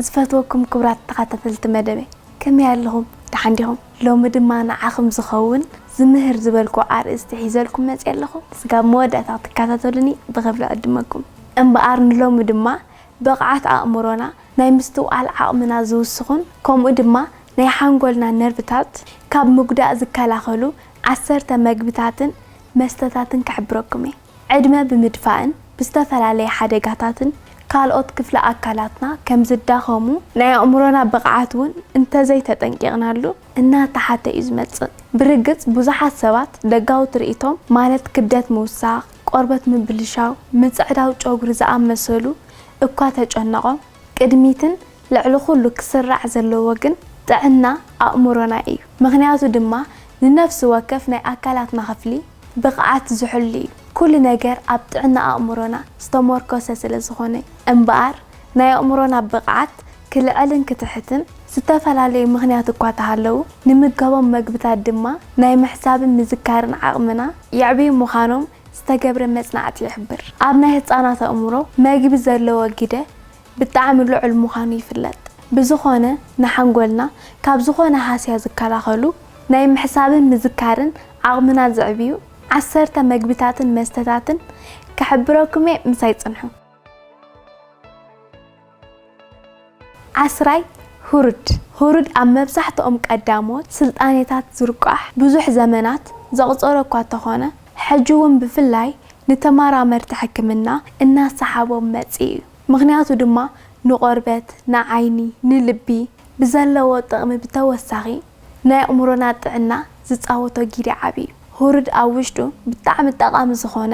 ዝፈትወኩም ክቡራት ተኸታተልቲ መደበይ፣ ከመይ ኣለኹም? ደሓን ዲኹም? ሎሚ ድማ ንዓኹም ዝኸውን ዝምህር ዝበልኩ ኣርእስቲ ሒዘልኩም መፅየ ኣለኹ። ስጋብ መወዳእታ ክትከታተሉኒ ብኽብሪ ዕድመኩም። እምበኣር ንሎሚ ድማ ብቕዓት ኣእምሮና ናይ ምስትውዓል ዓቕምና ዝውስኹን ከምኡ ድማ ናይ ሓንጎልና ነርቭታት ካብ ምጉዳእ ዝከላኸሉ ዓሰርተ መግብታትን መስተታትን ክሕብረኩም እየ። ዕድመ ብምድፋእን ብዝተፈላለየ ሓደጋታትን ካልኦት ክፍለ ኣካላትና ከም ዝዳኸሙ ናይ ኣእምሮና ብቕዓት እውን እንተዘይተጠንቂቕናሉ እናተሓተ እዩ ዝመጽእ። ብርግጽ ብዙሓት ሰባት ደጋዊ ትርኢቶም ማለት ክብደት ምውሳኽ፣ ቆርበት ምብልሻው፣ ምጽዕዳው ጨጉሪ ዝኣመሰሉ እኳ ተጨነቖም ቅድሚትን ልዕሊ ኩሉ ክስራዕ ዘለዎ ግን ጥዕና ኣእምሮና እዩ። ምኽንያቱ ድማ ንነፍሲ ወከፍ ናይ ኣካላትና ክፍሊ ብቕዓት ዝሕሉ እዩ። ኩሉ ነገር ኣብ ጥዕና ኣእምሮና ዝተሞርኮሰ ስለ ዝኾነ። እምበኣር ናይ ኣእምሮና ብቕዓት ክልዕልን ክትሕትን ዝተፈላለዩ ምኽንያት እኳ ተሃለዉ ንምገቦም መግብታት ድማ ናይ ምሕሳብን ምዝካርን ዓቕምና የዕብዩ ምዃኖም ዝተገብረ መጽናዕቲ ይሕብር። ኣብ ናይ ህጻናት ኣእምሮ መግቢ ዘለዎ ግደ ብጣዕሚ ልዑል ምዃኑ ይፍለጥ። ብዝኾነ ንሓንጎልና ካብ ዝኾነ ሃስያ ዝከላኸሉ ናይ ምሕሳብን ምዝካርን ዓቕምና ዘዕብዩ ዓሰርተ መግብታትን መስተታትን ክሕብረኩም እየ፣ ምሳይ ጽንሑ። ዓስራይ፣ ሁሩድ። ሁሩድ ኣብ መብዛሕትኦም ቀዳሞት ስልጣኔታት ዝርቋሕ ብዙሕ ዘመናት ዘቑጸረ እኳ እንተኾነ፣ ሕጂ እውን ብፍላይ ንተመራመርቲ ሕክምና እናሰሓቦም መጺኡ እዩ። ምኽንያቱ ድማ ንቆርበት፣ ንዓይኒ፣ ንልቢ ብዘለዎ ጥቕሚ ብተወሳኺ ናይ ኣእምሮና ጥዕና ዝጻወቶ ግደ ዓቢ እዩ። ሁሩድ ኣብ ውሽጡ ብጣዕሚ ጠቓሚ ዝኾነ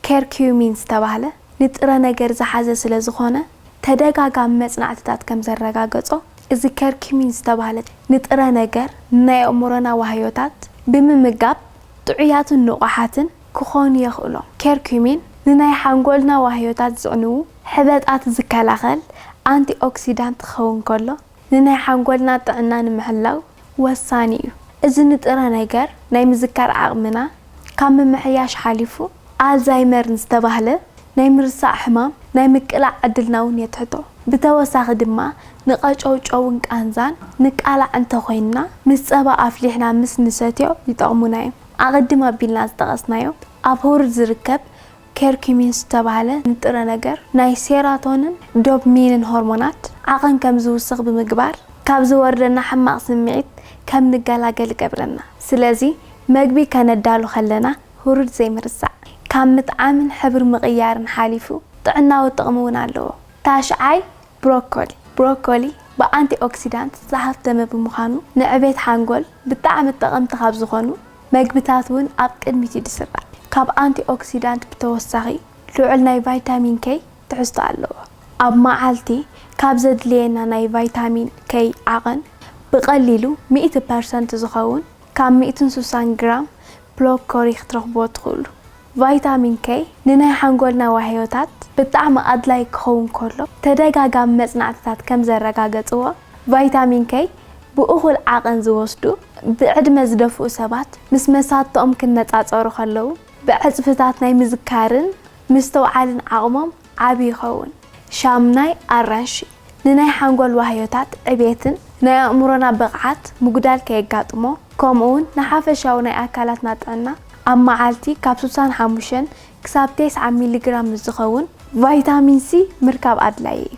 ከርኩሚን ዝተባህለ ንጥረ ነገር ዝሓዘ ስለ ዝኾነ፣ ተደጋጋሚ መጽናዕትታት ከም ዘረጋገጾ፣ እዚ ከርኩሚን ዝተባህለ ንጥረ ነገር ንናይ ኣእምሮና ዋህዮታት ብምምጋብ ጥዑያትን ንቑሓትን ክኾኑ የኽእሎም። ከርኩሚን ንናይ ሓንጎልና ዋህዮታት ዝዕንዉ ሕበጣት ዝከላኸል ኣንቲኦክሲዳንት ክኸውን ከሎ፣ ንናይ ሓንጎልና ጥዕና ንምሕላው ወሳኒ እዩ። እዚ ንጥረ ነገር ናይ ምዝካር ዓቕምና ካብ ምምሕያሽ ሓሊፉ፣ ኣልዛይመር ንዝተባህለ ናይ ምርሳዕ ሕማም ናይ ምቅላዕ ዕድልና እውን የትሕቶ። ብተወሳኺ ድማ ንቐጨውጨውን ቃንዛን ንቃላዕ እንተኾይንና፣ ምስ ጸባ ኣፍሊሕና ምስ ንሰትዮ ይጠቕሙና እዮም። ኣቐድም ኣቢልና ዝጠቐስናዮ ኣብ ሁሩድ ዝርከብ ከርኩሚን ዝተባህለ ንጥረ ነገር ናይ ሴራቶንን ዶፕሚንን ሆርሞናት ዓቐን ከም ዝውስኽ ብምግባር፣ ካብ ዝወርደና ሕማቕ ስምዒት ከም ንገላገል ይገብረና። ስለዚ መግቢ ከነዳሉ ከለና ሁሩድ ዘይምርሳዕ፣ ካብ ምጥዓምን ሕብሪ ምቕያርን ሓሊፉ ጥዕናዊ ጥቕሚ እውን ኣለዎ። ታሽዓይ፣ ብሮኮሊ። ብሮኮሊ ብኣንቲኦክሲዳንት ዝሃፍተመ ብምዃኑ፣ ንዕቤት ሓንጎል ብጣዕሚ ጠቐምቲ ካብ ዝኾኑ መግብታት እውን ኣብ ቅድሚት እዩ ዝስራዕ። ካብ ኣንቲኦክሲዳንት ብተወሳኺ፣ ልዑል ናይ ቫይታሚን ኬ ትሕዝቶ ኣለዎ። ኣብ መዓልቲ ካብ ዘድልየና ናይ ቫይታሚን ኬ ዓቐን ብቐሊሉ ሚእቲ ፐርሰንት ዝኸውን ካብ ሚእትን ስሳን ግራም ብሮኮሊ ክትረኽብዎ ትኽእሉ። ቫይታሚን ኬ ንናይ ሓንጎልና ዋህዮታት ብጣዕሚ ኣድላይ ክኸውን ከሎ፣ ተደጋጋሚ መጽናዕትታት ከም ዘረጋገጽዎ፣ ቫይታሚን ኬ ብእኹል ዓቐን ዝወስዱ ብዕድመ ዝደፍኡ ሰባት ምስ መሳትኦም ክነጻጸሩ ከለዉ፣ ብዕጽፍታት ናይ ምዝካርን ምስትውዓልን ዓቕሞም ዓቢ ይኸውን። ሻምናይ፣ ኣራንሺ። ንናይ ሓንጎል ዋህዮታት ዕቤትን ናይ ኣእምሮና ብቕዓት ምጉዳል ከየጋጥሞ፣ ከምኡውን ንሓፈሻዊ ናይ ኣካላትና ጥዕና፣ ኣብ መዓልቲ ካብ ስሳን ሓሙሽተን ክሳብ ተስዓ ሚሊግራም ዝኸውን ቫይታሚን ሲ ምርካብ ኣድላዪ እዩ።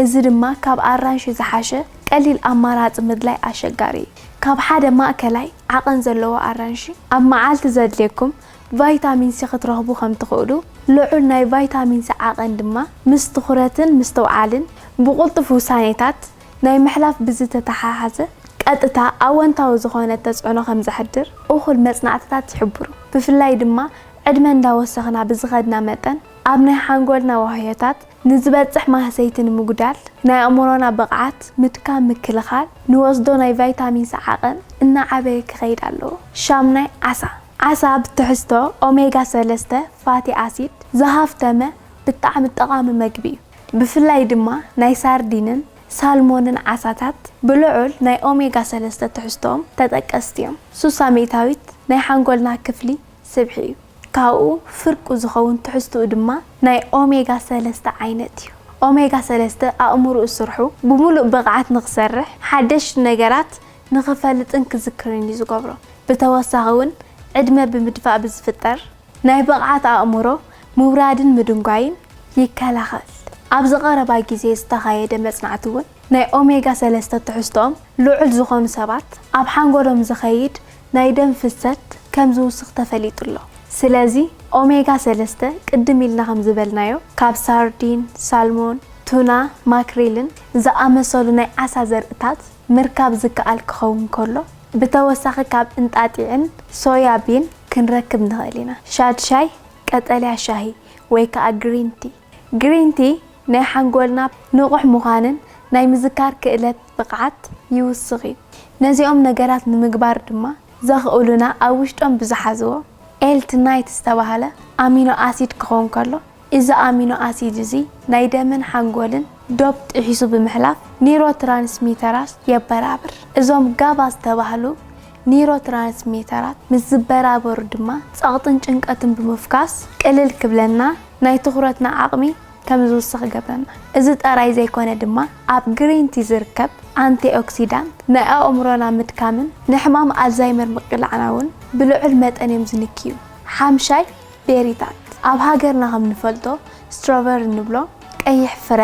እዚ ድማ ካብ ኣራንሺ ዝሓሸ ቀሊል ኣማራጺ ምድላይ ኣሸጋሪ እዩ። ካብ ሓደ ማእከላይ ዓቐን ዘለዎ ኣራንሺ ኣብ መዓልቲ ዘድልየኩም ቫይታሚን ሲ ክትረኽቡ ከም ትኽእሉ፣ ልዑል ናይ ቫይታሚን ሲ ዓቐን ድማ ምስ ትኹረትን ምስትውዓልን ብቕልጡፍ ውሳኔታት ናይ ምሕላፍ ብዝተተሓሓዘ ቀጥታ ኣወንታዊ ዝኾነ ተጽዕኖ ከም ዘሕድር እኹል መጽናዕትታት ይሕብሩ። ብፍላይ ድማ ዕድመ እንዳወሰኽና ብዝኸድና መጠን ኣብ ናይ ሓንጎልና ዋህዮታት ንዝበጽሕ ማህሰይቲ ንምጉዳል፣ ናይ ኣእምሮና ብቕዓት ምድካም ምክልኻል፣ ንወስዶ ናይ ቫይታሚን ሲ ዓቐን እናዓበየ ክኸይድ ኣለዎ። ሻምናይ፣ ዓሳ። ዓሳ ብትሕዝቶ ኦሜጋ ሰለስተ ፋቲ ኣሲድ ዝሃፍተመ ብጣዕሚ ጠቓሚ መግቢ እዩ። ብፍላይ ድማ ናይ ሳርዲንን ሳልሞንን ዓሳታት ብልዑል ናይ ኦሜጋ ሰለስተ ትሕዝቶኦም ተጠቀስቲ እዮም። ሱሳ ሚእታዊት ናይ ሓንጎልና ክፍሊ ስብሒ እዩ። ካብኡ ፍርቁ ዝኸውን ትሕዝትኡ ድማ ናይ ኦሜጋ ሰለስተ ዓይነት እዩ። ኦሜጋ ሰለስተ ኣእምሮኡ ስርሑ ብምሉእ ብቕዓት ንኽሰርሕ፣ ሓደሽቲ ነገራት ንኽፈልጥን ክዝክርን እዩ ዝገብሮ። ብተወሳኺ እውን ዕድመ ብምድፋእ ብዝፍጠር ናይ ብቕዓት ኣእምሮ ምውራድን ምድንጓይን ይከላኸል። ኣብዚ ቀረባ ግዜ ዝተኻየደ መጽናዕቲ እውን ናይ ኦሜጋ ሰለስተ ትሕዝቶኦም ልዑል ዝኾኑ ሰባት ኣብ ሓንጎሎም ዝኸይድ ናይ ደም ፍሰት ከም ዝውስኽ ተፈሊጡ ኣሎ። ስለዚ ኦሜጋ ሰለስተ ቅድም ኢልና ከም ዝበልናዮ ካብ ሳርዲን፣ ሳልሞን፣ ቱና፣ ማክሪልን ዝኣመሰሉ ናይ ዓሳ ዘርእታት ምርካብ ዝከኣል ክኸውን ከሎ፣ ብተወሳኺ ካብ እንጣጢዕን ሶያ ቢን ክንረክብ ንኽእል ኢና። ሻድሻይ ቀጠልያ ሻሂ ወይ ከኣ ግሪን ቲ። ግሪን ቲ ናይ ሓንጎልና ንቑሕ ምዃንን ናይ ምዝካር ክእለት ብቕዓት ይውስኽ እዩ። ነዚኦም ነገራት ንምግባር ድማ ዘኽእሉና ኣብ ውሽጦም ብዝሓዝዎ ኤል ቲ ናይት ዝተባህለ ኣሚኖ ኣሲድ ክኸውን ከሎ፣ እዚ ኣሚኖ ኣሲድ እዚ ናይ ደምን ሓንጎልን ዶብ ጥሒሱ ብምሕላፍ ኒውሮትራንስሚተራት የበራብር። እዞም ጋባ ዝተባህሉ ኒውሮትራንስሚተራት ምስ ዝበራበሩ ድማ ጸቕጥን ጭንቀትን ብምፍካስ ቅልል ክብለና፣ ናይ ትኹረትና ዓቕሚ ከም ዝውስኽ ይገብረና። እዚ ጥራይ ዘይኮነ ድማ ኣብ ግሪን ቲ ዝርከብ ኣንቲ ኦክሲዳንት ናይ ኣእምሮና ምድካምን ንሕማም ኣልዛይመር ምቅላዕና እውን ብልዑል መጠን እዮም ዝንክዩ። ሓምሻይ ቤሪታት። ኣብ ሃገርና ከም ንፈልጦ ስትሮቨሪ እንብሎ ቀይሕ ፍረ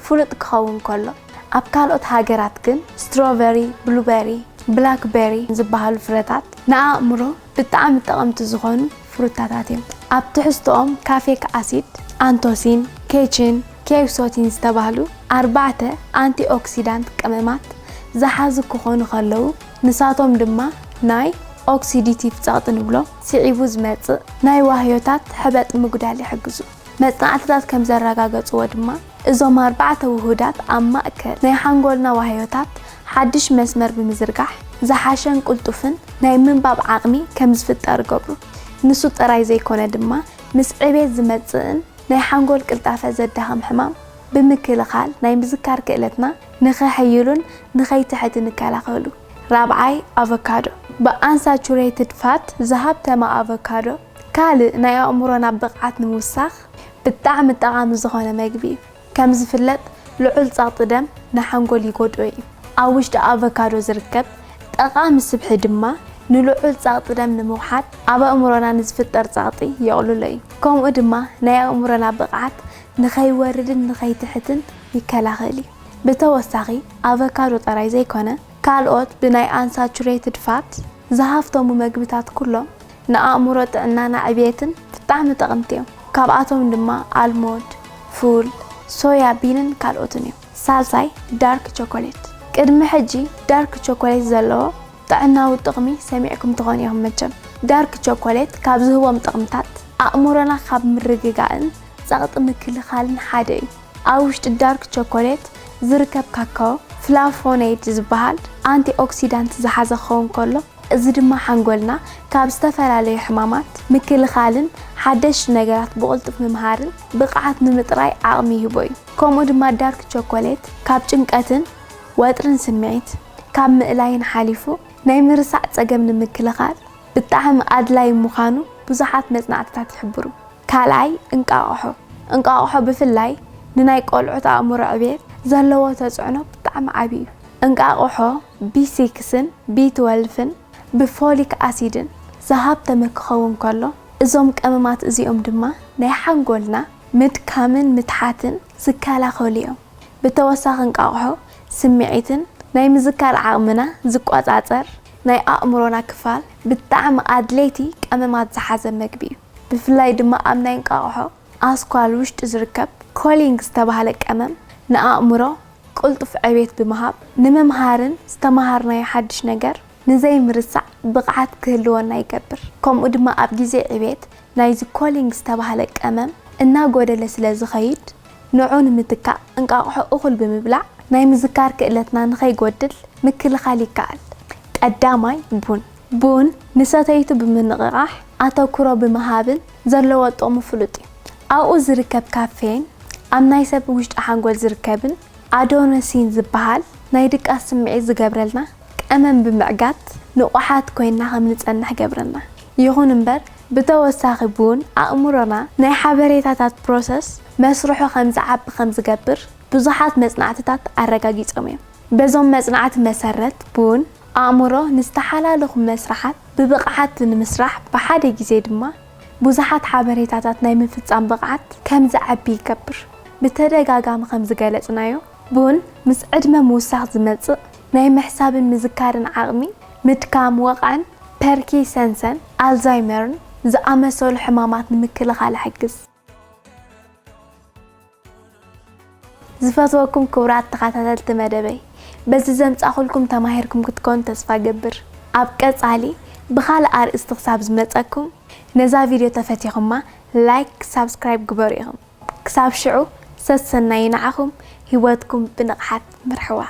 ፍሉጥ ክኸውን ከሎ፣ ኣብ ካልኦት ሃገራት ግን ስትሮቨሪ፣ ብሉበሪ፣ ብላክበሪ ዝበሃሉ ፍረታት ንኣእምሮ ብጣዕሚ ጠቐምቲ ዝኾኑ ፍሩታታት እዮም። ኣብ ትሕዝቶኦም ካፌክ ኣሲድ፣ ኣንቶሲን፣ ኬችን፣ ኬውሶቲን ዝተባህሉ ኣርባዕተ ኣንቲኦክሲዳንት ቀመማት ዝሓዙ ክኾኑ ከለዉ፣ ንሳቶም ድማ ናይ ኦክሲዲቲቭ ጸቕጢ ንብሎ ስዒቡ ዝመጽእ ናይ ዋህዮታት ሕበጥ ምጉዳል ይሕግዙ። መጽናዕትታት ከም ዘረጋገጽዎ ድማ፣ እዞም ኣርባዕተ ውሁዳት ኣብ ማእከል ናይ ሓንጎልና ዋህዮታት ሓድሽ መስመር ብምዝርጋሕ፣ ዝሓሸን ቅልጡፍን ናይ ምንባብ ዓቕሚ ከም ዝፍጠር ይገብሩ። ንሱ ጥራይ ዘይኮነ ድማ፣ ምስ ዕቤት ዝመጽእን ናይ ሓንጎል ቅልጣፈ ዘዳኽም ሕማም ብምክልኻል፣ ናይ ምዝካር ክእለትና ንኸሐይሉን ንኸይትሕትን ይከላኸሉ። ራብዓይ፣ ኣቮካዶ። ብኣንሳቹሬትድ ፋት ዝሃብተመ ኣቮካዶ ካልእ ናይ ኣእምሮና ብቕዓት ንምውሳኽ ብጣዕሚ ጠቓሚ ዝኾነ መግቢ እዩ። ከም ዝፍለጥ፣ ልዑል ጸቕጢ ደም ንሓንጎል ይጎድኦ እዩ። ኣብ ውሽጢ ኣቮካዶ ዝርከብ ጠቓሚ ስብሒ ድማ ንልዑል ጸቕጢ ደም ንምውሓድ፣ ኣብ ኣእምሮና ንዝፍጠር ጸቕጢ የቕልሎ እዩ። ከምኡ ድማ ናይ ኣእምሮና ብቕዓት ንኸይወርድን ንኸይትሕትን ይከላኸል እዩ። ብተወሳኺ፣ ኣቮካዶ ጥራይ ዘይኮነ፣ ካልኦት ብናይ ኣንሳቹሬትድ ፋት ዝሃፍተሙ መግብታት ኩሎም ንኣእምሮ ጥዕናና ዕብየትን ብጣዕሚ ጠቐምቲ እዮም። ካብኣቶም ድማ ኣልሞንድ፣ ፉል፣ ሶያ ቢንን ካልኦትን እዮም። ሳልሳይ፣ ዳርክ ቸኮሌት። ቅድሚ ሕጂ ዳርክ ቸኮሌት ዘለዎ ጥዕናዊ ጥቕሚ ሰሚዕኩም ትኾኑ ኢኹም መቸም። ዳርክ ቸኮሌት ካብ ዝህቦም ጥቕምታት፣ ኣእምሮና ካብ ምርግጋእን ጸቕጢ ምክልኻልን ሓደ እዩ። ኣብ ውሽጢ ዳርክ ቸኮሌት ዝርከብ ካካዎ ፍላቮኖይድ ዝበሃል ኣንቲኦክሲዳንት ዝሓዘ ክኸውን ከሎ፣ እዚ ድማ ሓንጎልና ካብ ዝተፈላለዩ ሕማማት ምክልኻልን ሓደሽቲ ነገራት ብቕልጡፍ ምምሃርን ብቕዓት ንምጥራይ ዓቕሚ ይህቦ እዩ። ከምኡ ድማ ዳርክ ቸኮሌት ካብ ጭንቀትን ወጥርን ስምዒት ካብ ምእላይን ሓሊፉ፣ ናይ ምርሳዕ ጸገም ንምክልኻል ብጣዕሚ ኣድላዪ ምዃኑ ብዙሓት መጽናዕትታት ይሕብሩ። ካልኣይ፣ እንቃቕሖ። እንቃቕሖ ብፍላይ ንናይ ቆልዑት ኣእምሮ ዕብየት ዘለዎ ተጽዕኖ ብጣዕሚ ዓቢ እዩ። እንቃቕሖ ቢ ሲክስን ቢ ትወልፍን ብፎሊክ ኣሲድን ዝሃብተመ ክኸውን ከሎ፣ እዞም ቀመማት እዚኦም ድማ ናይ ሓንጎልና ምድካምን ምትሓትን ዝከላኸሉ እዮም። ብተወሳኺ እንቃቕሖ ስምዒትን ናይ ምዝካር ዓቕምና ዝቆጻጸር ናይ ኣእምሮና ክፋል ብጣዕሚ ኣድለይቲ ቀመማት ዝሓዘ መግቢ እዩ። ብፍላይ ድማ ኣብ ናይ እንቃቕሖ ኣስኳል ውሽጢ ዝርከብ ኮሊንግ ዝተባህለ ቀመም ንኣእምሮ ቅልጡፍ ዕቤት ብምሃብ፣ ንምምሃርን ዝተመሃርናዮ ሓድሽ ነገር ንዘይምርሳዕ ብቕዓት ክህልወና ይገብር። ከምኡ ድማ ኣብ ግዜ ዕቤት ናይዚ ኮሊንግ ዝተባህለ ቀመም እናጎደለ ስለ ዝኸይድ፣ ንዑ ንምትካእ እንቃቕሖ እኹል ብምብላዕ ናይ ምዝካር ክእለትና ንኸይጎድል ምክልኻል ይከኣል። ቀዳማይ፣ ቡን። ቡን ንሰተይቱ ብምንቕቓሕ፣ ኣተኩሮ ብምሃብን ዘለዎ ጥቕሙ ፍሉጥ እዩ። ኣብኡ ዝርከብ ካፌን ኣብ ናይ ሰብ ውሽጢ ሓንጎል ዝርከብን ኣዶኖሲን ዝበሃል ናይ ድቃስ ስምዒት ዝገብረልና ቀመም ብምዕጋት ንቑሓት ኮይንና ከም ንጸንሕ ይገብረና። ይኹን እምበር፣ ብተወሳኺ ቡን ኣእምሮና ናይ ሓበሬታታት ፕሮሰስ መስርሑ ከም ዝዓቢ ከም ዝገብር ብዙሓት መጽናዕትታት ኣረጋጊጾም እዮም። በዞም መጽናዕቲ መሰረት ቡን ኣእምሮ ንዝተሓላለኹ መስርሓት ብብቕዓት ንምስራሕ ብሓደ ግዜ ድማ ብዙሓት ሓበሬታታት ናይ ምፍጻም ብቕዓት ከም ዝዓቢ ይገብር። ብተደጋጋሚ ከም ዝገለጽናዮ ቡን ምስ ዕድመ ምውሳኽ ዝመጽእ ናይ ምሕሳብን ምዝካርን ዓቕሚ ምድካም፣ ወቕዕን ፐርኪሰንሰን ኣልዛይመርን ዝኣመሰሉ ሕማማት ንምክልኻል ይሕግዝ። ዝፈትወኩም ክቡራት ተኸታተልቲ መደበይ፣ በዚ ዘምጻኹልኩም ተማሂርኩም ክትኮኑ ተስፋ ገብር። ኣብ ቀጻሊ ብኻልእ ኣርእስቲ ክሳብ ዝመጸኩም ነዛ ቪድዮ ተፈቲኹማ ላይክ ሳብስክራይብ ግበሩ ኢኹም። ክሳብ ሽዑ ሰሰናዩ ንዓኹም፣ ህይወትኩም ብንቕሓት ምርሕዋ።